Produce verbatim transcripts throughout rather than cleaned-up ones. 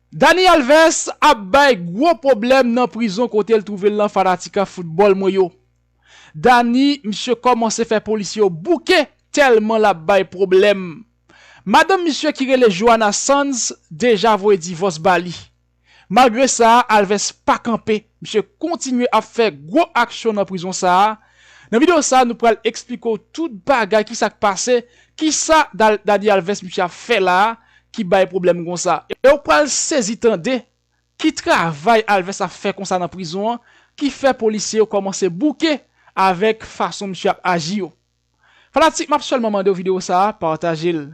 Dani Alves ap bay gwo pwoblèm nan prizon kote l twouve l lan, fanatik foutbòl mwen yo. Dani, misye kòmanse fè polisye yo bouke tèlman l ap bay pwoblèm. Madanm misye ki rele Joana Sanz deja voye divòs ba li. Malgre sa, Alves pa kanpe. Misye kontinye ap fè gwo aksyon nan prizon sa a. Nan videyo sa a, nou pral eksplike w tout bagay, kisa k pase, kisa Dal- Dani Alves misye ap fè la a ki bay pwoblèm konsa. E w pral sezi tande ki travay Alves ap fè konsa nan prizon an, ki fè polisye yo kòmanse bouke avèk fason misye ap aji yo. Fanatik, m ap sèlman mande w videyo sa a, pataje l.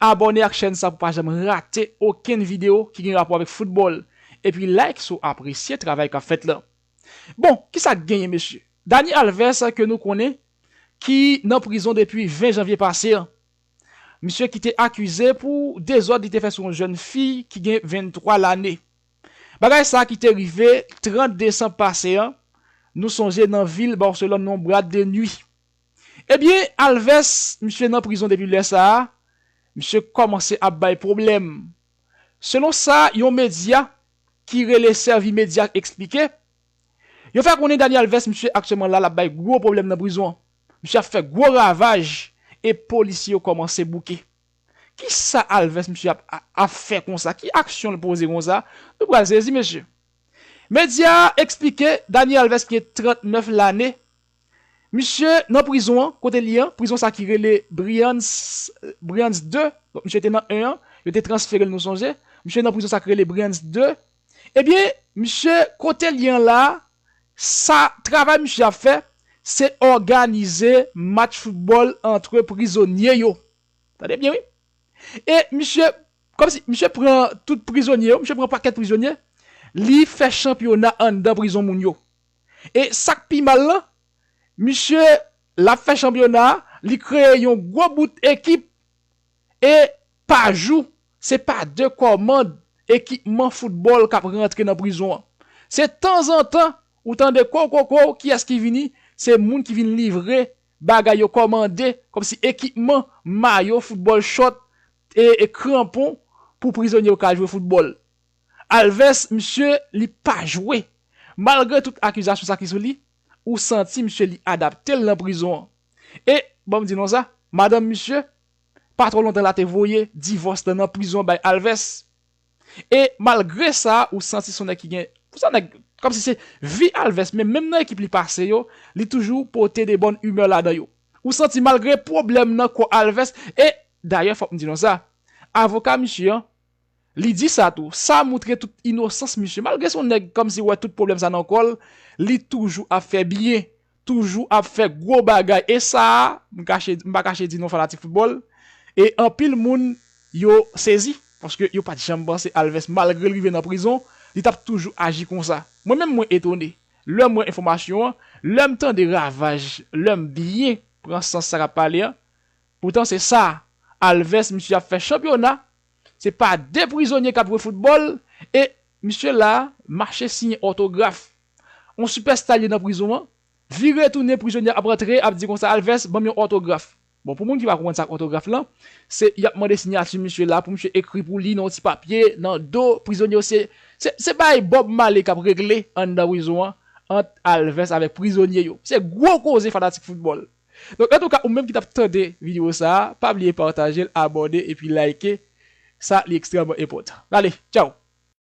Abòne ak chèn sa pou pa janm rate okenn videyo ki gen rapò avèk foutbòl. Epi like si w apresye travay k ap fèt lan. Bon, kisa k genyen, mesye? Dani Alves, ke nou konnen, ki nan prizon depi ven janvye pase an. Misye ki te akize pou dezòd li te fè sou yon jèn fi ki gen venntwa lane. Bagay sa ki te rive trant desanm pase an, nou sonje nan vil Barcelone, nan yon bwat de nwi. Ebyen, Alves, misye nan prizon depi lè sa a, misye kòmanse ap bay pwoblèm. Selon sa yon medya ki rele Sèvi Medya eksplike, yo fè konnen Dani Alves, misye aktyèlman la, l ap bay gwo pwoblèm nan prizon an. Misye ap fè gwo ravaj e polisye yo kòmanse bouke. Kisa Alves, misye ap, ap, ap fè konsa? Ki aksyon l poze konsa? Nou pral sezi, mesye. Medya a eksplike Dani Alves ki gen trant nèf lane. Misye nan prizon an, kote li an, prizon sa ki rele Brians, Brians de. Donk, misye te nan en an, yo te transfere l, nou sonje. Misye nan prizon sa ki rele Brians de. Ebyen, misye, kote li an la, sa, travay misye ap fè, se òganize match foutbòl antre prizonye yo. Tande byen, wi. E misye, kòmsi misye pran tout prizonye yo, misye pran pakèt prizonye, li fè chanpyona anndan prizon moun yo. E sa k pi mal lan, misye, l ap fè chanpyona a, li kreye yon gwo bout ekip, e pa jou, se pa de kòmand ekipman foutbòl k ap rantre nan prizon an. Se tanzantan, ou tande kow, kow, kow, kiyès ki vini? Se moun ki vin livre bagay yo kòmande, kòmsi ekipman, mayo, foutbòl, chòt, e, e kranpon pou prizonye yo ka jwe foutbòl. Alves, misye, li pa jwe. Malgre tout akizasyon sa ki sou li, ou santi misye li adapte l nan prizon an. E, ban m di nou sa, madanm misye, pa twò lontan la te voye divòs lan nan prizon bay Alves. E malgre sa, ou santi se yon nèg ki gen, se yon nèg, kòmsi se vi Alves, men menm nan ekip li pase yo, li toujou pote de bòn imè ladan yo. Ou santi malgre pwoblèm nan kò Alves, e dayè fòk m di nou sa, avoka misye an, li di sa tou, sa montre tout inosans misye. Malgre se yon nèg kòmsi wè tout pwoblèm sa nan kò l, li toujou ap fè byen, toujou ap fè gwo bagay. E sa a, m kache, m pa kache di non fanatik foutbòl, e anpil moun yo sezi, paske yo pa t janm panse Alves, malgre l rive nan prizon, li t ap toujou aji konsa. Mwen menm, mwen etone. Lè m wè enfòmasyon an, lè m tande ravaj, lè m byen pran sans sa k ap pale an, poutan se sa, Alves, misye ap fè chanpyona, se pa de prizonye k ap jwe foutbòl, e misye la mache siyen òtograf. On sipèsta li ye nan prizon an, vire tounen prizonye ap rantre, ap di konsa, Alves, ban m yon òtograf. Bon, pou moun ki pa konprann sa k òtograf lan, se y ap mande siyati misye la pou misye ekri pou li nan yon ti papye, nan do prizonye yo. Se, se, se bagay Bob Marley k ap regle anndan prizon an, ant Alves avèk prizonye yo. Se gwo koze fanatik foutbòl. Donk, antouka, ou menm ki t ap tande videyo sa a, pa bliye pataje l, abòne epi like. Sa, li ekstrèmman enpòtan. Ale, tchaw!